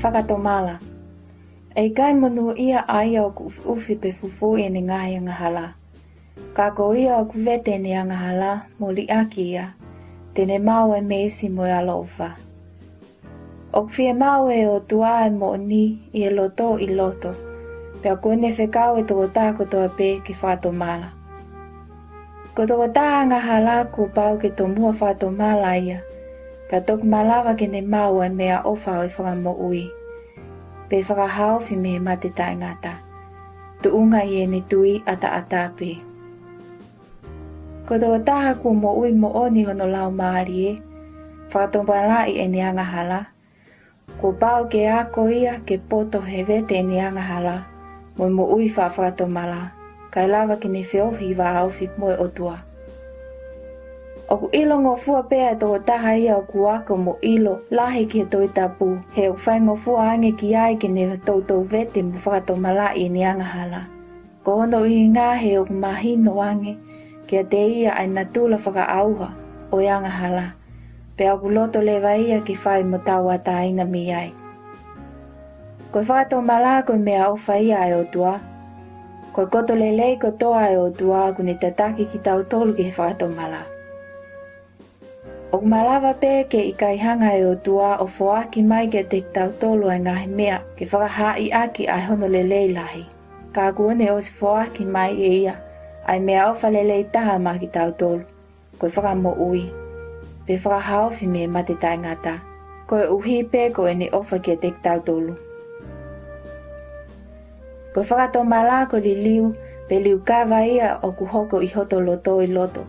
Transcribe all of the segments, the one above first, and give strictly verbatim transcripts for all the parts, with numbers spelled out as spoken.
Fakatomala. ʻE ʻikai monūʻia ʻa ia ʻoku ʻufiʻufi pe fufuuʻi ʻene ngaahi angahala. Ka ko ia ʻoku vete ʻene angahala mo liʻaki ia, te ne maʻu ʻa e meesi mo e ʻaloʻofa. ʻOku fiemaʻu ʻe he ʻOtua ʻa e moʻoni ʻi he loto ʻi loto, pea kuo ne fekau ʻa e tokotaha kotoa pē ke fakatomala. Ko e tokotaha angahala kuo pau ke tomuʻa fakatomala ia, pea toki malava ke ne maʻu ʻa e meʻaʻofa ʻo e fakamoʻui, pe fakahaofi mei he mate taʻengata, tuʻunga ʻi heʻene tui ʻataʻatā pē. Ko e tokotaha kuo moʻui moʻoni hono laumālie, fakatomalaʻi ʻene angahala, kuo pau ke ako ia ke poto he vete ʻene angahala, mo e moʻui faʻa-fakatomala, kae lava ke ne feohi vāofi mo e ʻOtua. ʻOku ʻilongofua pē ʻa e tokotaha ia ʻoku ako mo ʻilo lahi ki he Tohi Tapu, he ʻoku faingofua ange ki ai ke ne toutou vete mo fakatomalaʻi ʻene angahala. Ko hono ʻuhinga he ʻoku mahino ange kiate ia ʻa e natula fakaʻauha ʻo e angahala, pea ʻoku loto leva ia ke fai mo tauʻatāina mei ai. Ko e fakatomala ko e meʻaʻofa ia ʻa e ʻOtua. Ko e koto lelei kotoa ʻa e ʻOtua ʻoku ne tataki kitautolu ki he fakatomala. ʻOku malava pē ke ʻikai hanga ʻe he ʻOtua ʻo foaki mai kiate kitautolu ʻa e ngaahi meʻa ke fakahaaʻi ʻaki ʻa hono lelei lahi. Ka kuo ne ʻosi foaki mai ʻe ia ʻa e meʻaʻofa lelei taha maʻa kitautolu, ko e fakamoʻui, pe fakahaofi mei he mate taʻengata, koeʻuhi pē ko ʻene ʻofa kiate kitautolu. Ko e fakatomala ko e liliu, pe liukava ia ʻoku hoko ʻi hoto loto ʻi loto.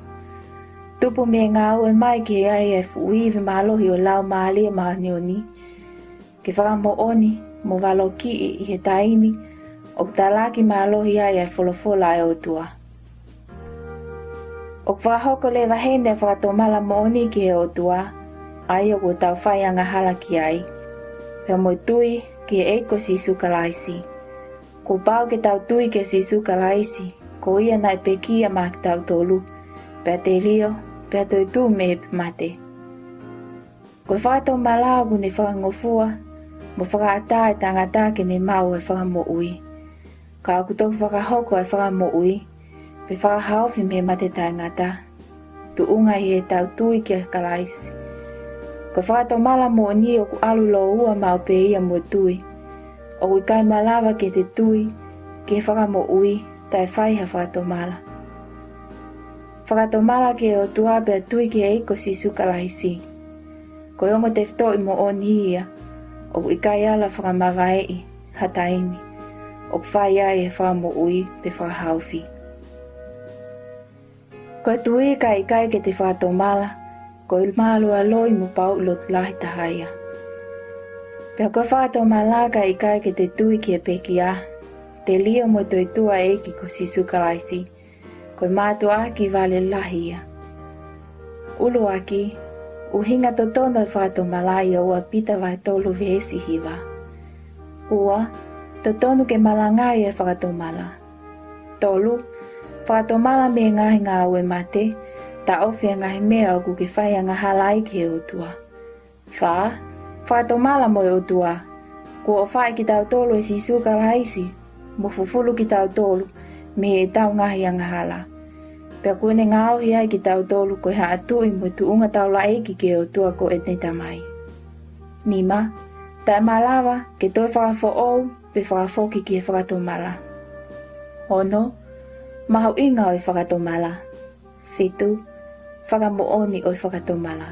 Tupu mei he ngāue mai ki ai ʻa e fuʻu ivi mālohi ʻo e Laumālie Māʻoniʻoni, ke fakamoʻoni mo valokiʻi ʻi he taimi ʻoku talaki mālohi ai ʻa e folofola ʻa e ʻOtua. ʻOku fakahoko leva heni ʻa e fakatomala moʻoni ki he ʻOtua, ʻa ia ʻoku tau fai angahala ki ai, pea mo e tui ki he ʻEiki ko Sīsū Kalaisi. Kuo pau ke tau tui kia Sīsū Kalaisi, ko ia naʻe pekia maʻa kitautolu, pea telio, pea toetuʻu mei he mate. Ko e fakatomala ʻoku ne fakangofua mo fakaʻatā ʻa e tangata ke ne maʻu ʻa e fakamoʻui. Ka ʻoku toki fakahoko ʻa e fakamoʻui, pe fakahaofi mei he mate taʻengata, tuʻunga ʻi heʻetau tui kia Kalaisi. Ko e fakatomala moʻoni ʻoku ʻalu lōua maʻu pē ia mo e tui. ʻOku ʻikai malava ke te tui ki he fakamoʻui taʻe fai ha fakatomala. Fakatomala ki he ʻOtua pea tui ki he ʻEiki ko Sīsū Kalaisi. Ko e ongo tefitoʻi moʻoni ia, ʻoku ʻikai ala fakamavaeʻi ha taimi ʻoku fai ai ʻa e fakamoʻui pe fakahaofi. Ko e tui kae ʻikai ke te fakatomala, ko e mālualoi mo pauʻi lotu lahi taha ia. Pea ko e fakatomala kae ʻikai ke te tui ki he pekia, telio mo toetuʻu ʻa e ʻEiki ko Sīsū Kalaisi, ko e mātuʻaki vale lahi ia. ʻUluaki, ʻuhinga totonu ʻo e fakatomala ʻia ua Pita vahe tolu veesi hiva. Ua, totonu ke malangaʻi ʻa e fakatomala. Tolu, fakatomala mei he ngaahi ngāue mate, taʻofi ʻa e ngaahi meʻa ʻoku ke fai angahala ai ki he ʻOtua. Fā, fakatomala mo e ʻOtua. Kuo ʻofaʻi kitautolu ʻe Sīsū Kalaisi, mo fufulu kitautolu mei heʻetau ngaahi angahala. Pea kuo ne ngaohi ai kitautolu ko e haʻa tuʻi mo e tuʻunga taulaʻeiki ki he ʻOtua ko ʻene Tamai. Nima, taʻe malava ke toe fakafoʻou pe fakafoki ki he fakatomala. Ono, mahuʻinga ʻo e fakatomala. Fitu, fakamoʻoni ʻo e fakatomala.